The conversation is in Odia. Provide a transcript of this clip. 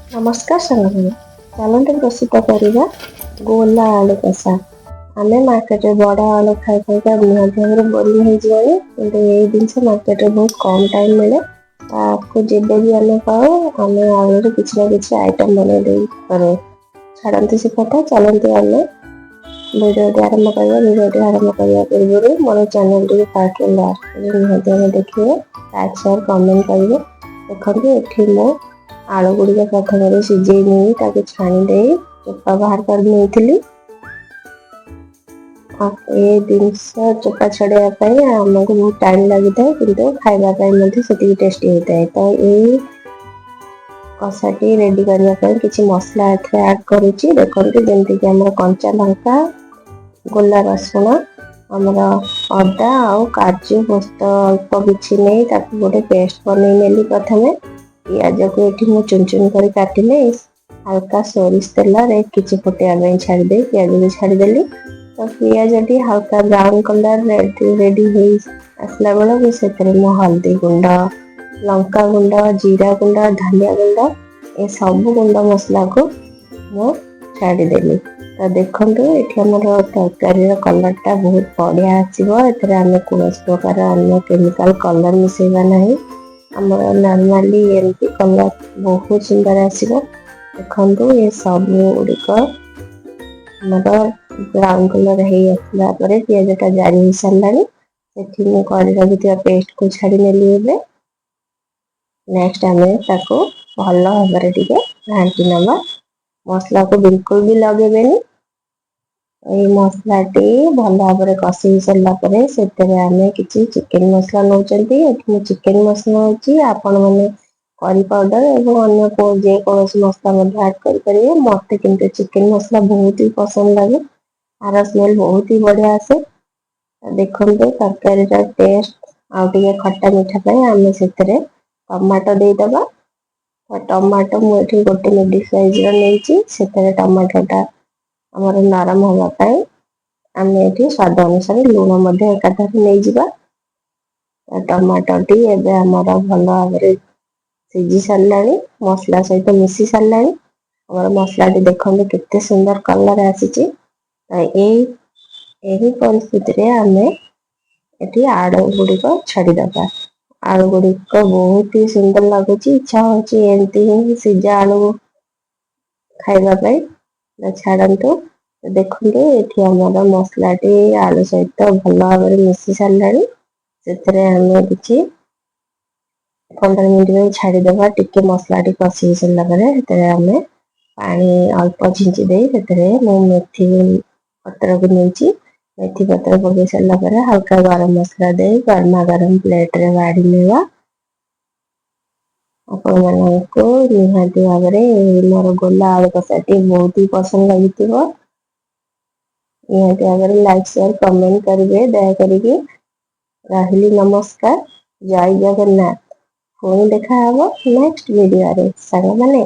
ନମସ୍କାର ସାଙ୍ଗମାନେ, ଚାଲନ୍ତୁ ପ୍ରସ୍ତୁତ କରିବା ଗୋଲା ଆଳୁ କଷା। ଆମେ ମାର୍କେଟରେ ବଡ଼ ଆଳୁ ଖାଇ ଖାଇକା ନିହାତି ଭାବରେ ବୋରିଂ ହେଇଯିବାଣି, କିନ୍ତୁ ଏଇ ଜିନିଷ ମାର୍କେଟରେ ବହୁତ କମ୍ ଟାଇମ୍ ମିଳେ। ତାକୁ ଯେବେ ବି ଆମେ ପାଉ, ଆମେ ଆଳୁରେ କିଛି ନା କିଛି ଆଇଟମ୍ ବନେଇ ଦେଇପାରୁ। ଛାଡ଼ନ୍ତୁ ସେ କଥା, ଚାଲନ୍ତୁ ଆମେ ଭିଡ଼ିଓଟି ଆରମ୍ଭ କରିବା। ଭିଡ଼ିଓଟି ଆରମ୍ଭ କରିବା ପୂର୍ବରୁ ମୋର ଚ୍ୟାନେଲଟିକୁ ଫାଷ୍ଟରୁ ଲାଷ୍ଟ ନିହାତି ଭାବେ ଦେଖିବେ, ଲାଇକ୍, ସେୟାର, କମେଣ୍ଟ କରିବେ। ଦେଖନ୍ତୁ, ଏଠି ମୁଁ ଆଳୁ ଗୁଡ଼ିକ ପ୍ରଥମରେ ସିଝେଇ ନେଇ ତାକୁ ଛାଣି ଦେଇ ଚୋପା ବାହାର କରି ନେଇଥିଲି। ଆଉ ଏ ଜିନିଷ ଚୋପା ଛଡ଼େଇବା ପାଇଁ ଆମକୁ ବହୁତ ଟାଇମ୍ ଲାଗିଥାଏ, କିନ୍ତୁ ଖାଇବା ପାଇଁ ମଧ୍ୟ ସେତିକି ଟେଷ୍ଟି ହୋଇଥାଏ। ତ ଏଇ କଷାଟି ରେଡ଼ି କରିବା ପାଇଁ କିଛି ମସଲା ଏଥିରେ ଆଡ଼୍ କରୁଛି। ଦେଖନ୍ତୁ, ଯେମିତିକି ଆମର କଞ୍ଚା ଲଙ୍କା, ଗୋଲା ରସୁଣ, ଆମର ଅଦା ଆଉ କାଜୁ ପୋସ୍ତ ଅଳ୍ପ କିଛି ନେଇ ତାକୁ ଗୋଟେ ପେଷ୍ଟ ବନେଇ ନେଲି ପ୍ରଥମେ। ପିଆଜକୁ ଏଠି ମୁଁ ଚୁନ ଚୁନ କରି କାଟି ନେଇ ହାଲକା ସୋରିଷ ତେଲରେ କିଛି ଫୁଟେଇବା ପାଇଁ ଛାଡ଼ିଦେଇ ପିଆଜକୁ ଛାଡ଼ିଦେଲି। ତ ପିଆଜଟି ହାଲକା ବ୍ରାଉନ୍ କଲର୍ ରେଡ଼ି ହେଇ ଆସିଲା ବେଳକୁ ସେଥିରେ ମୁଁ ହଳଦୀ ଗୁଣ୍ଡ, ଲଙ୍କା ଗୁଣ୍ଡ, ଜିରା ଗୁଣ୍ଡ, ଧନିଆ ଗୁଣ୍ଡ, ଏସବୁ ଗୁଣ୍ଡ ମସଲାକୁ ମୁଁ ଛାଡ଼ିଦେଲି। ତ ଦେଖନ୍ତୁ, ଏଠି ଆମର ତରକାରୀର କଲର୍ଟା ବହୁତ ବଢ଼ିଆ ଆସିବ। ଏଥିରେ ଆମେ କୌଣସି ପ୍ରକାର ଅନ୍ୟ କେମିକାଲ କଲର୍ ମିଶାଇବା ନାହିଁ। ଆମର ନର୍ମାଲି ଏମିତି କଲର୍ ବହୁତ ସୁନ୍ଦର ଆସିବ। ଦେଖନ୍ତୁ, ଏ ସବୁ ଗୁଡ଼ିକ ଆମର ବ୍ରାଉନ୍ କଲର୍ ହେଇ ଆସିଲା ପରେ, ପିଆଜଟା ଜାରି ହେଇସାରିଲାଣି, ସେଠି ମୁଁ କରି ରଖିଥିବା ପେଷ୍ଟକୁ ଛାଡ଼ି ନେଲି। ଏବେ ନେକ୍ସଟ ଆମେ ତାକୁ ଭଲ ଭାବରେ ଟିକେ ଘାଣ୍ଟି ନେବା। ମସଲାକୁ ବିଲକୁଲ ବି ଲଗେଇବେନି। ଏଇ ମସଲାଟି ଭଲ ଭାବରେ କଷି ହେଇସାରିଲା ପରେ ସେଥିରେ ଆମେ କିଛି ଚିକେନ ମସଲା ନେଉଛନ୍ତି। ଏଠି ମୁଁ ଚିକେନ ମସଲା ନେଉଛି। ଆପଣମାନେ କରି ପାଉଡର ଏବଂ ଅନ୍ୟ ଯେକୌଣସି ମସଲା ମଧ୍ୟ ଆଡ୍ କରିପାରିବେ। ମତେ କିନ୍ତୁ ଚିକେନ ମସଲା ବହୁତ ହି ପସନ୍ଦ ଲାଗେ। ଆର ସ୍ମେଲ ବହୁତ ହି ବଢିଆ ଆସେ। ଦେଖନ୍ତୁ, ତରକାରୀର ଟେଷ୍ଟ ଆଉ ଟିକେ ଖଟା ମିଠା ପାଇଁ ଆମେ ସେଥିରେ ଟମାଟୋ ଦେଇଦେବା। ଟମାଟୋ ମୁଁ ଏଠି ଗୋଟେ ମିଡିଲ ସାଇଜର ନେଇଛି। ସେଥିରେ ଟମାଟୋଟା ଆମର ନରମ ହବା ପାଇଁ ଆମେ ଏଠି ସ୍ୱାଦ ଅନୁସାରେ ଲୁଣ ମଧ୍ୟ ଏକାଥରେ ନେଇଯିବା। ଟମାଟୋଟି ଏବେ ଆମର ଭଲ ଭାବରେ ସିଝି ସାରିଲାଣି, ମସଲା ସହିତ ମିଶି ସାରିଲାଣି। ଆମର ମସଲାଟି ଦେଖନ୍ତୁ, କେତେ ସୁନ୍ଦର କଲର ଆସିଛି। ତ ଏହି ପରିସ୍ଥିତିରେ ଆମେ ଏଠି ଆଳୁ ଗୁଡ଼ିକ ଛାଡ଼ିଦେବା। ଆଳୁ ଗୁଡ଼ିକ ବହୁତ ହି ସୁନ୍ଦର ଲାଗୁଛି। ଇଚ୍ଛା ହଉଛି ଏମିତି ହିଁ ସିଝା ଆଳୁ ଖାଇବା ପାଇଁ। ଛାଡ଼ନ୍ତୁ, ଦେଖନ୍ତୁ, ଏଠି ଆମର ମସଲାଟି ଆଳୁ ସହିତ ଭଲ ଭାବରେ ମିଶି ସାରିଲାଣି। ସେଥିରେ ଆମେ କିଛି 15 ମିନିଟ୍ ପାଇଁ ଛାଡ଼ିଦେବା। ଟିକେ ମସଲାଟି କଷି ହେଇସାରିଲା ପରେ ସେଥିରେ ଆମେ ପାଣି ଅଳ୍ପ ଛିଞ୍ଚି ଦେଇ ସେଥିରେ ମୁଁ ମେଥି ପତ୍ରକୁ ନେଇଛି। ମେଥି ପତ୍ର ପକେଇ ସାରିଲା ପରେ ହାଲକା ଗରମ ମସଲା ଦେଇ ଗରମା ଗରମ ପ୍ଲେଟରେ ବାଢ଼ି ନେବା। ଆପଣମାନଙ୍କୁ ନିହାତି ଭାବରେ ମୋର ଗୋଲା ଆଳୁ କଷାଟି ବହୁତ ହି ପସନ୍ଦ ଲାଗିଥିବ। ନିହାତି ଭାବରେ ଲାଇକ୍, ସେୟାର, କମେଣ୍ଟ କରିବେ ଦୟା କରିକି। ରହିଲି, ନମସ୍କାର, ଜୟ ଜଗନ୍ନାଥ। ପୁଣି ଦେଖାହବ ନେକ୍ସଟ ଭିଡ଼ିଓରେ ସାଙ୍ଗମାନେ।